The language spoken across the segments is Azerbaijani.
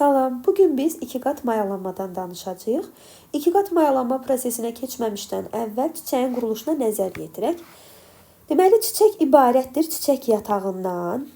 Salam, bugün biz iki qat mayalanmadan danışacağıq. İki qat mayalanma prosesinə keçməmişdən əvvəl çiçəyin quruluşuna nəzər yetirək. Deməli, çiçək ibarətdir çiçək yatağından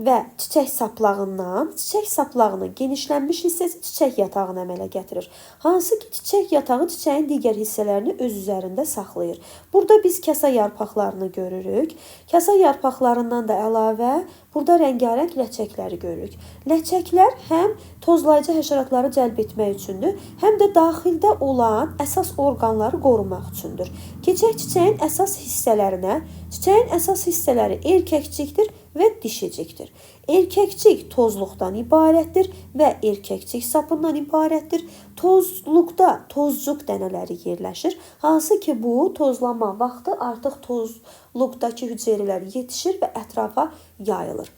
və çiçək saplağından. Çiçək saplağının genişlənmiş hissəsi çiçək yatağını əmələ gətirir. Hansı ki, çiçək yatağı çiçəyin digər hissələrini öz üzərində saxlayır. Burada biz kasa yarpaqlarını görürük. Kasa yarpaqlarından da əlavə burada rəngarəng ləçəkləri görürük. Ləçəklər həm tozlayıcı həşəratları cəlb etmək üçündür, həm də daxildə olan əsas orqanları qorumaq üçündür. Keçək çiçəyin əsas hissələrinə. Çiçəyin əsas hissələri erkəkcikdir və dişicikdir. Erkəkcik tozluqdan ibarətdir və erkəkcik sapından ibarətdir. Tozluqda tozcuq dənələri yerləşir. Hansı ki, bu tozlanma vaxtı artıq tozluqdakı hüceyrələr yetişir və ətrafa yayılır.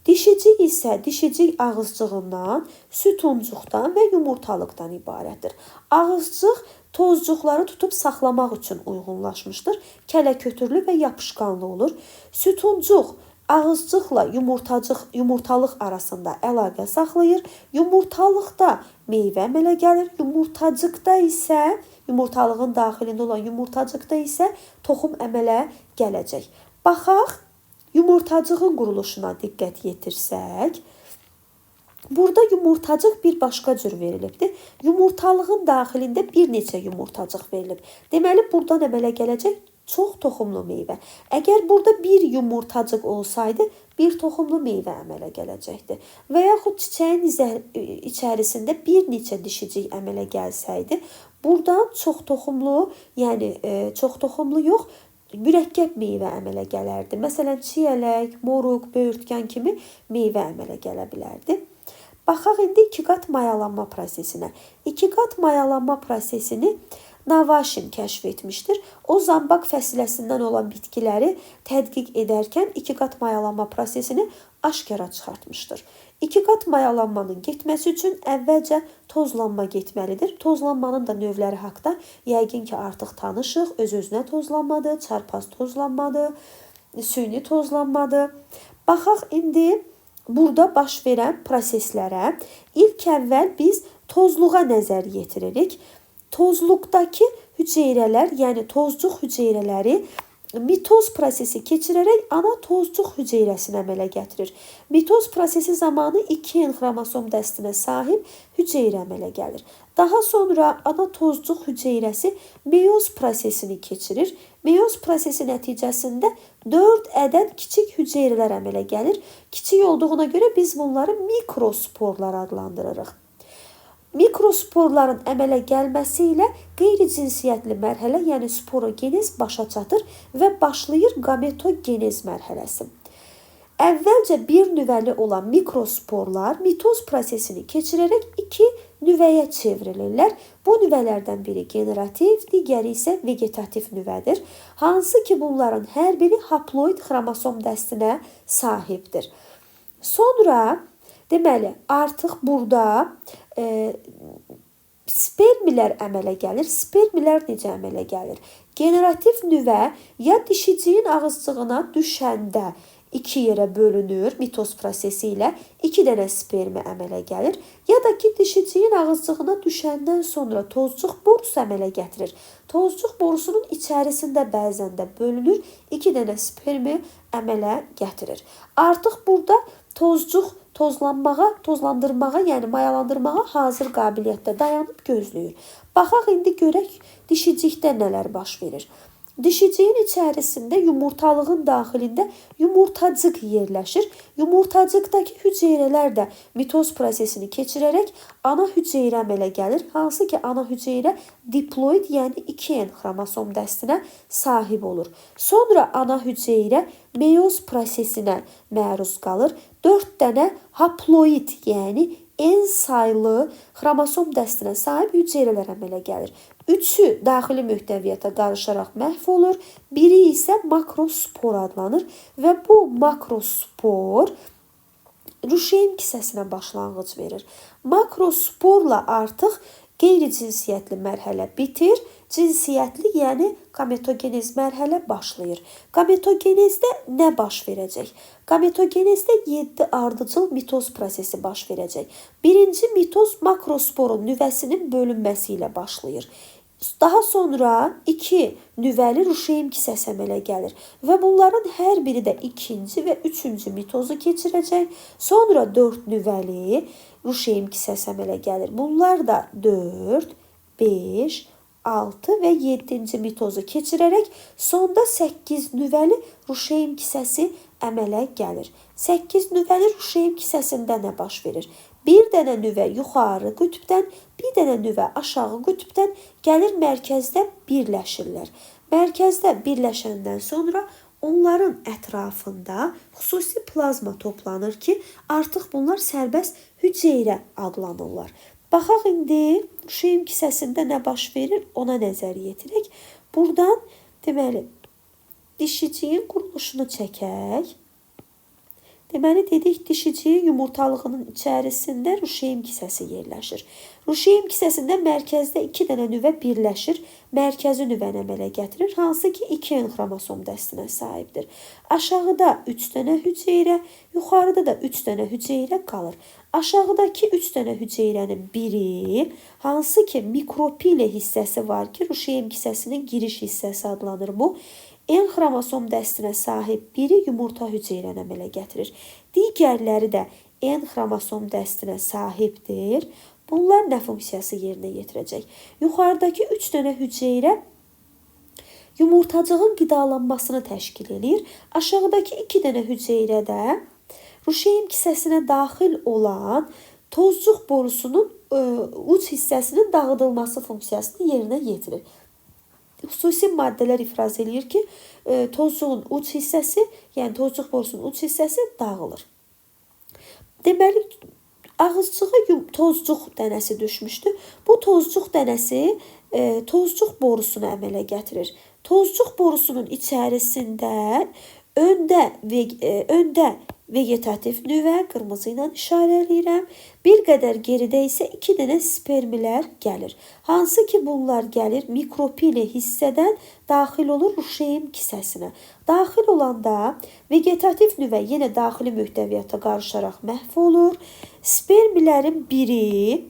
Dişicik isə dişicik ağızcığından, sütuncuqdan və yumurtalıqdan ibarətdir. Ağızcıq tozcuqları tutub saxlamaq üçün uyğunlaşmışdır. Kələkötürlü və yapışqanlı olur. Sütuncuq ağızcıqla yumurtalıq arasında əlaqə saxlayır. Yumurtalıqda meyvə əmələ gəlir. Yumurtacıqda isə, yumurtalığın daxilində olan yumurtacıqda isə toxum əmələ gələcək. Baxaq, yumurtacığın quruluşuna diqqət yetirsək, burada yumurtacıq bir başqa cür verilibdir. Yumurtalığın daxilində bir neçə yumurtacıq verilib. Deməli, buradan əmələ gələcək çox toxumlu meyvə. Əgər burada bir yumurtacıq olsaydı, bir toxumlu meyvə əmələ gələcəkdi. Və yaxud çiçəyin içərisində bir neçə dişicik əmələ gəlsəydi, buradan çox toxumlu, yəni çox toxumlu yox, mürəkkəb meyvə əmələ gələrdi. Məsələn, çiyələk, moruq, böyürtkən kimi meyvə əmələ gələ bilərdi. Baxaq indi iki qat mayalanma prosesinə. İki qat mayalanma prosesini Navaşin kəşf etmişdir. O, zambaq fəsiləsindən olan bitkiləri tədqiq edərkən iki qat mayalanma prosesini aşkara çıxartmışdır. İki qat mayalanmanın getməsi üçün əvvəlcə tozlanma getməlidir. Tozlanmanın da növləri haqda yəqin ki, artıq tanışıq. Öz-özünə tozlanmadır, çarpaz tozlanmadır, süni tozlanmadır. Baxaq indi burada baş verən proseslərə. İlk əvvəl biz tozluğa nəzər yetiririk. Tozluqdakı hüceyrələr, yəni tozcuq hüceyrələri mitoz prosesi keçirərək ana tozcuq hüceyrəsini əmələ gətirir. Mitoz prosesi zamanı 2N xromosom dəstinə sahib hüceyrə əmələ gəlir. Daha sonra ana tozcuq hüceyrəsi meyoz prosesini keçirir. Meyoz prosesi nəticəsində 4 ədəd kiçik hüceyrələr əmələ gəlir. Kiçik olduğuna görə biz bunları mikrosporlar adlandırırıq. Mikrosporların əmələ gəlməsi ilə qeyri-cinsiyyətli mərhələ, yəni sporogenez başa çatır və başlayır gametogenez mərhələsi. Əvvəlcə bir nüvəli olan mikrosporlar mitoz prosesini keçirərək iki nüvəyə çevrilirlər. Bu nüvələrdən biri generativ, digəri isə vegetativ nüvədir. Hansı ki, bunların hər biri haploid xromosom dəstinə sahibdir. Sonra, deməli, artıq burada spermilər əmələ gəlir. Spermilər necə əmələ gəlir? Generativ nüvə ya dişiciyin ağızcığına düşəndə iki yerə bölünür mitoz prosesi ilə iki dənə spermi əmələ gəlir. Ya da ki, dişiciyin ağızcığına düşəndən sonra tozcuq borusu əmələ gətirir. Tozcuq borusunun içərisində bəzən də bölünür, iki dənə spermi əmələ gətirir. Artıq burada tozcuq tozlanmağa, tozlandırmağa, yəni mayalandırmağa hazır qabiliyyətdə dayanıb gözləyir. Baxaq indi görək dişicikdə nələr baş verir. Dişiciyin içərisində yumurtalığın daxilində yumurtacıq yerləşir. Yumurtacıqdakı hüceyrələr də mitoz prosesini keçirərək ana hüceyrə əmələ gəlir. Hansı ki, ana hüceyrə diploid, yəni 2N xromosom dəstinə sahib olur. Sonra ana hüceyrə meyoz prosesinə məruz qalır. 4 dənə haploid, yəni N saylı xromosom dəstinə sahib hüceyrələr əmələ gəlir. Üçü daxili mühtəviyyata qarışaraq məhv olur, biri isə makrospor adlanır və bu makrospor ruşeym kisəsinə başlanğıc verir. Makrosporla artıq Qeyri-cinsiyyətli mərhələ bitir, cinsiyyətli, yəni qametogenez mərhələ başlayır. Qametogenezdə nə baş verəcək? Qametogenezdə 7 ardıcıl mitoz prosesi baş verəcək. Birinci mitoz makrosporun nüvəsinin bölünməsi ilə başlayır. Daha sonra 2 nüvəli ruşeym kisəsi əmələ gəlir və bunların hər biri də ikinci və üçüncü mitozu keçirəcək. Sonra 4 nüvəli ruşeym kisəsi əmələ gəlir. Bunlar da 4, 5, 6 və 7-ci mitozu keçirərək sonda 8 nüvəli ruşeym kisəsi əmələ gəlir. 8 nüvəli ruşeym kisəsində nə baş verir? Bir dənə nüvə yuxarı qütbdən, bir dənə nüvə aşağı qütbdən gəlir mərkəzdə birləşirlər. Mərkəzdə birləşəndən sonra onların ətrafında xüsusi plazma toplanır ki, artıq bunlar sərbəst hüceyrə adlanırlar. Baxaq indi ruşeym kisəsində nə baş verir, ona nəzər yetirək. Buradan deməli dişiciyin quruluşunu çəkək. Deməli dedik dişiciyin yumurtalığının içərisində ruşeym kisəsi yerləşir. Ruşeym kisəsində mərkəzdə 2 dənə nüvə birləşir, mərkəzi nüvəni əmələ gətirir, hansı ki 2N xromosom dəstinə sahibdir. Aşağıda 3 dənə hüceyrə, yuxarıda da 3 dənə hüceyrə qalır. Aşağıdakı 3 dənə hüceyrənin biri, hansı ki mikropile hissəsi var ki, ruşeym kisəsinin giriş hissəsi adlanır bu. N xromosom dəstinə sahib biri yumurta hüceyrəni əmələ gətirir. Digərləri də N xromosom dəstinə sahibdir. Bunlar nə funksiyası yerinə yetirəcək? Yuxarıdakı 3 dənə hüceyrə yumurtacığın qidalanmasını təşkil eləyir. Aşağıdakı 2 dənə hüceyrə də ruşeym kisəsinə daxil olan tozcuq borusunun uc hissəsinin dağıdılması funksiyasını yerinə yetirir. Xüsusi maddələr ifraz eləyir ki, tozcuğun uc hissəsi, yəni tozcuq borusunun uc hissəsi dağılır. Deməli, ağızcığa tozcuq dənəsi düşmüşdü. Bu tozcuq dənəsi tozcuq borusunu əmələ gətirir. Tozcuq borusunun içərisində öndə vegetativ nüvə qırmızı ilə işarə eləyirəm. Bir qədər geridə isə 2 dənə spermilər gəlir. Hansı ki bunlar gəlir mikropile hissədən daxil olur ruşeym kisəsinə. Daxil olanda vegetativ nüvə yenə daxili möhtəviyyata qarışaraq məhv olur. Spermilərin biri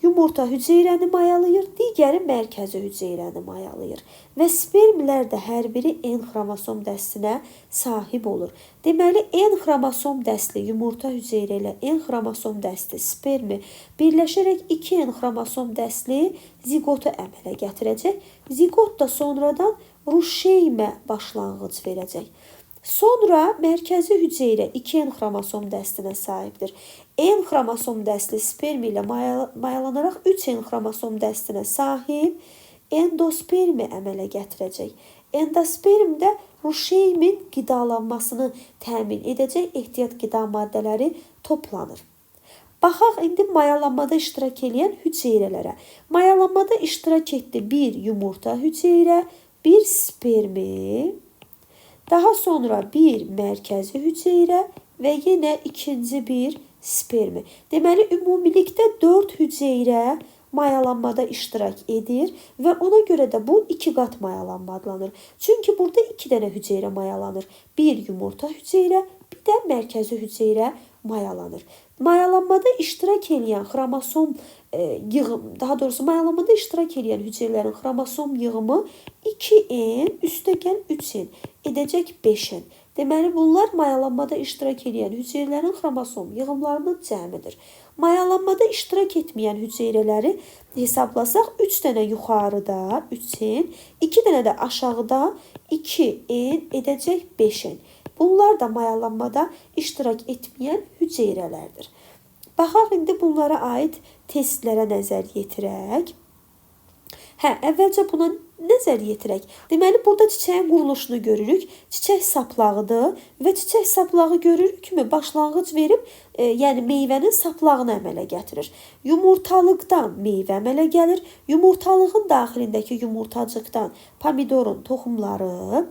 yumurta hüceyrəni mayalayır, digəri mərkəzi hüceyrəni mayalayır və spermlər də hər biri N xromosom dəstinə sahib olur. Deməli, N xromosom dəstli yumurta hüceyrə ilə N xromosom dəstli spermi birləşərək 2 N xromosom dəstli ziqotu əmələ gətirəcək. Ziqot da sonradan ruşeymə başlanğıc verəcək. Sonra mərkəzi hüceyrə 2N xromosom dəstinə sahibdir. N xromosom dəstli spermi ilə mayalanaraq 3N xromosom dəstinə sahib endospermi əmələ gətirəcək. Endosperm də ruşeymin qidalanmasını təmin edəcək ehtiyat qida maddələri toplanır. Baxaq indi mayalanmada iştirak eləyən hüceyrələrə. Mayalanmada iştirak etdi bir yumurta hüceyrə, bir spermi, daha sonra bir mərkəzi hüceyrə və yenə ikinci bir spermi. Deməli, ümumilikdə 4 hüceyrə mayalanmada iştirak edir və ona görə də bu 2 qat mayalanma adlanır. Çünki burada 2 dənə hüceyrə mayalanır. Bir yumurta hüceyrə, bir də mərkəzi hüceyrə mayalanır. Mayalanmada iştirak eləyən xromosom yığım, daha doğrusu mayalanmada iştirak eləyən hüceyrələrin xromosom yığımı 2N üstəgəl 3N edəcək 5N. Deməli, bunlar mayalanmada iştirak eləyən hüceyrələrin xromosom yığımlarının cəmidir. Mayalanmada iştirak etməyən hüceyrələri hesablasaq, 3 dənə yuxarıda 3N, 2 dənə də aşağıda 2N edəcək 5N. Bunlar da mayalanmada iştirak etməyən hüceyrələrdir. Baxaq indi bunlara aid testlərə nəzər yetirək. Əvvəlcə buna nəzər yetirək. Deməli, burada çiçəyin quruluşunu görürük. Çiçək saplağıdır və çiçək saplağı görürük kimi başlanğıc verib, yəni meyvənin saplağını əmələ gətirir. Yumurtalıqdan meyvə əmələ gəlir. Yumurtalığın daxilindəki yumurtacıqdan pomidorun toxumları,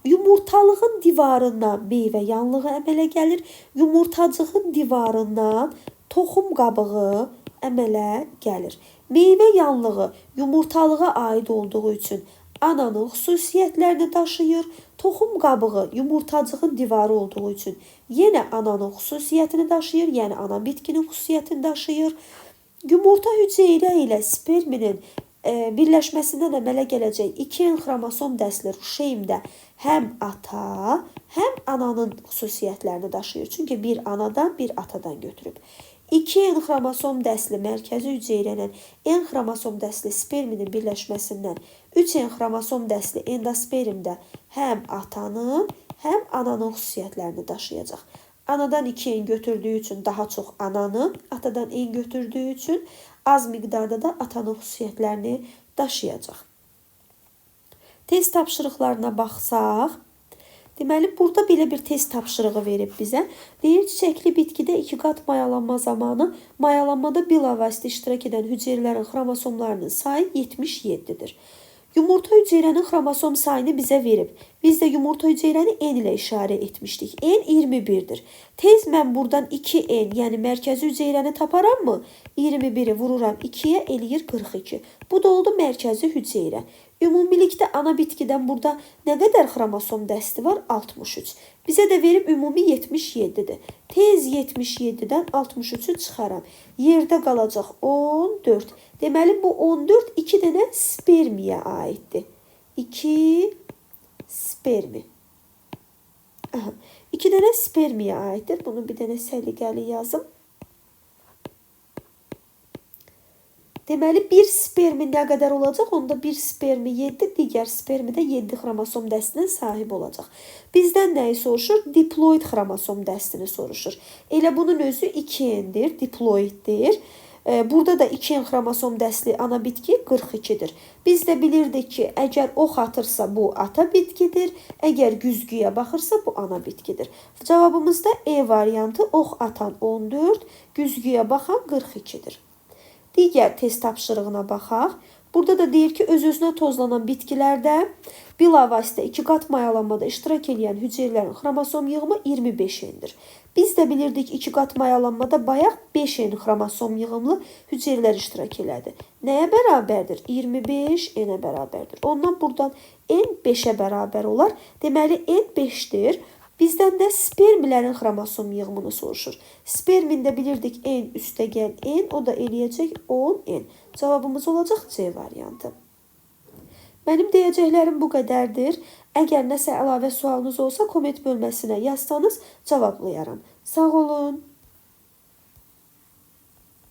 yumurtalığın divarından meyvə yanlığı əmələ gəlir. Yumurtacığın divarından toxum qabığı əmələ gəlir. Meyvə yanlığı yumurtalığa aid olduğu üçün ananın xüsusiyyətlərini daşıyır. Toxum qabığı yumurtacığın divarı olduğu üçün yenə ananın xüsusiyyətini daşıyır, yəni ana bitkinin xüsusiyyətini daşıyır. Yumurta hüceyrə ilə sperminin birləşməsindən əmələ gələcək 2N xromosom dəsli ruşeymdə həm ata, həm ananın xüsusiyyətlərini daşıyır. Çünki bir anadan, bir atadan götürüb. 2N xromosom dəsli mərkəzi hüceyrə ilə N xromosom dəsli sperminin birləşməsindən 3N xromosom dəsli endospermdə həm atanın, həm ananın xüsusiyyətlərini daşıyacaq. Anadan 2N götürdüyü üçün daha çox ananın, atadan N götürdüyü üçün az miqdarda da atanın xüsusiyyətlərini daşıyacaq. Test tapşırıqlarına baxsaq, deməli, burada belə bir test tapşırığı verib bizə. Deyir, çiçəkli bitkidə 2 qat mayalanma zamanı mayalanmada bilavasitə iştirak edən hüceyrələrin xromosomlarının sayı 77-dir. Yumurta hüceyrənin xromosom sayını bizə verib. Biz də yumurta hüceyrəni N ilə işarə etmişdik. N 21-dir. Tez mən buradan 2N, yəni mərkəzi hüceyrəni taparam mı? 21-i vururam 2-yə, eləyir 42. Bu da oldu mərkəzi hüceyrə. Ümumilikdə ana bitkidən burada nə qədər xromosom dəsti var? 63. Bizə də verib ümumi 77-dir. Tez 77-dən 63-ü çıxaram. Yerdə qalacaq 14. Deməli, bu 14 2 dənə spermiyə aiddir. 2 spermi. Aha. 2 dənə spermiyə aiddir. Bunu bir dənə səliqəli yazım. Deməli, bir spermi nə qədər olacaq? Onda bir spermi 7, digər spermi də 7 xromosom dəstinə sahib olacaq. Bizdən nəyi soruşur? Diploid xromosom dəstini soruşur. Elə bunun özü 2N-dir, diploiddir. Burada da 2N xromosom dəsli ana bitki 42-dir. Biz də bilirdik ki, əgər ox atırsa bu ata bitkidir, əgər güzgüyə baxırsa bu ana bitkidir. Cavabımız da E variantı, ox atan 14, güzgüyə baxan 42-dir. Digər test tapşırığına baxaq. Burada da deyir ki, öz-özünə tozlanan bitkilərdə bilavasitə 2 qat mayalanmada iştirak edən hüceyrələrin xromosom yığımı 25N-dir. Biz də bilirdik 2 qat mayalanmada bayaq 5N xromosom yığımlı hüceyrələr iştirak elədi. Nəyə bərabərdir? 25N-ə bərabərdir. Ondan buradan N 5-ə bərabər olar. Deməli, N 5-dir. Bizdən də spermilərin xromosom yığımını soruşur. Spermində bilirdik N üstəgəl N, o da eləyəcək 10N. Cavabımız olacaq C variantı. Mənim deyəcəklərim bu qədərdir. Əgər nəsə əlavə sualınız olsa, komment bölməsinə yazsanız cavablayaram. Sağ olun.